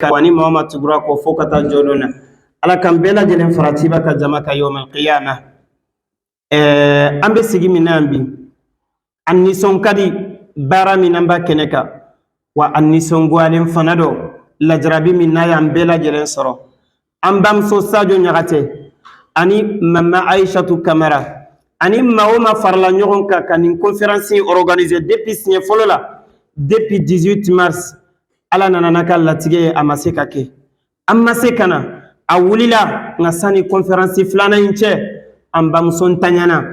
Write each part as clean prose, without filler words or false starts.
Wa ni maa o maa tugura kɔ fo ka taa jɔ don na, Ala k'an bɛɛ lajɛlen fara ciba ka jama kan yawmal qiyama. An bɛ sigi min na yan bi, an nisɔn ka di baara min an b'a kɛnɛ kan, wa an nisɔngoyalen fana don lajarabi min n'a y'an bɛɛ lajɛlen sɔrɔ. An bamuso Sajo Ɲagate ani mama Aishatu Kamara ani maa o maa farala ɲɔgɔn kan ka nin conférence in organiser depuis siɲɛ fɔlɔ la, depuis 18 mars, Ala nana n'a ka latigɛ ye, a ma se ka kɛ, an ma se ka na. A wulila, nka sani conférence filanan in cɛ, an bamuso ntanyana,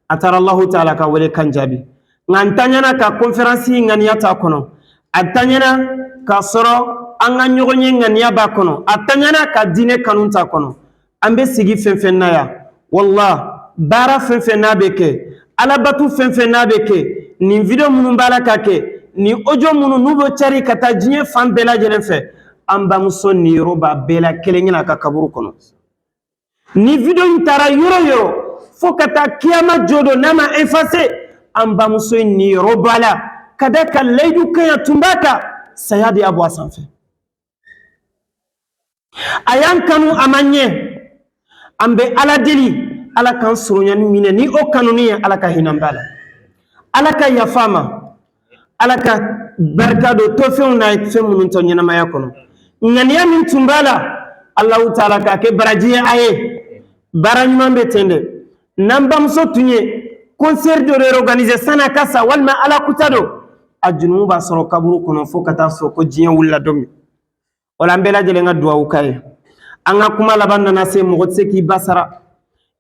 a taara Alahu taala ka wele kan jaabi. Nka ntanyana ka conférence in ŋaniya t'a kɔnɔ, a tanyana k'a sɔrɔ an ka ɲɔgɔn ye ŋaniya b'a kɔnɔ, a tanyana ka diinɛ kanu t'a kɔnɔ. An bɛ sigi fɛn fɛn na yan, wala baara fɛn fɛn n'a bɛ kɛ, alabatu fɛn fɛn n'a bɛ kɛ, nin video minnu b'a la ka kɛ, nin audio minnu n'u bɛ cari ka taa diɲɛ fan bɛɛ lajɛlen fɛ, an bamuso niyɔrɔ b'a bɛɛ la kelen kelen a ka kaburu kɔnɔ. Ni video in taara yɔrɔ yɔrɔ fo ka taa kiyama jɔ don, n'a ma effacer, an bamuso in niyɔrɔ b'a la, ka da ka layidu kaɲa tun b'a kan, saya de y'a bɔ a sanfɛ. A y'an kanu, a ma ɲɛ. An bɛ Ala deli, Ala k'an surunyani minɛ ni o kanuni ye. Ala ka hinɛ b'a la, Ala ka yafa a ma, Ala ka barika don tofɛnw na, fɛn minnu tɔ ɲɛnamaya kɔnɔ. Ŋaniya min tun b'a la, Alahu taala k'a kɛ baraji ye a ye. Baara ɲuman bɛ ten dɛ. N'an bamuso tun ye concert dɔ de organiser san'a ka sa, walima Ala kuta don, a jurumu b'a sɔrɔ kaburu kɔnɔ fo ka taa sɔrɔ ko diɲɛ wulila don min. O la, an bɛɛ lajɛlen ka duwawu k'a ye. An ka kuma laban nana se, mɔgɔ tɛ se k'i ba sara.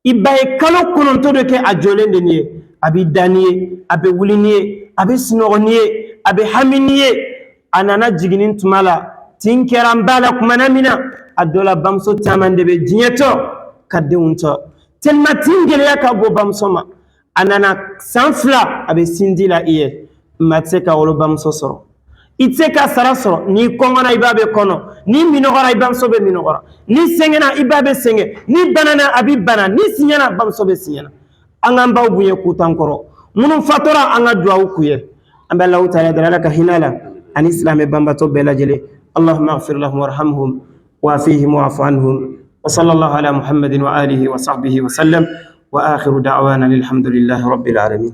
I ba ye kalo 9 de kɛ a jɔlen de nin ye. A bɛ da ni ye, a bɛ wuli ni ye, a bɛ sunɔgɔ ni ye, a bɛ hami ni ye. A nana jiginni tuma la, tin kɛra n ba la kumana min na, a dɔ la bamuso caman de bɛ diɲɛ tɔ ka denw tɔ, tellement tin gɛlɛya ka bon bamuso ma. A nana san 2, a bɛ sinji la i ye. Maa tɛ se ka wolo bamuso sɔrɔ, i tɛ se ka sara sɔrɔ. N'i kɔngɔra, i ba bɛ kɔnɔ. N'i minɔgɔra, i bamuso bɛ minɔgɔra. N'i sɛgɛnna, i ba bɛ sɛgɛn. N'i banana, a bɛ bana. N'i siɲɛna, bamuso bɛ siɲɛna. An k'an baw bonya k'u t'an kɔrɔ. Minnu fatora, an ka duwawu k'u ye. An bɛ Alahu taala deli, Ala ka hinɛ la ani silamɛ banbatɔ bɛɛ lajɛlen. Allahumma ighfir lahum warhamhum wafihim wa'fu anhum wa sallallahu ala Muhammadin wa alihi wa sahbihi wa sallam wa akhiru da'wana alhamdulillahi rabbil alamin.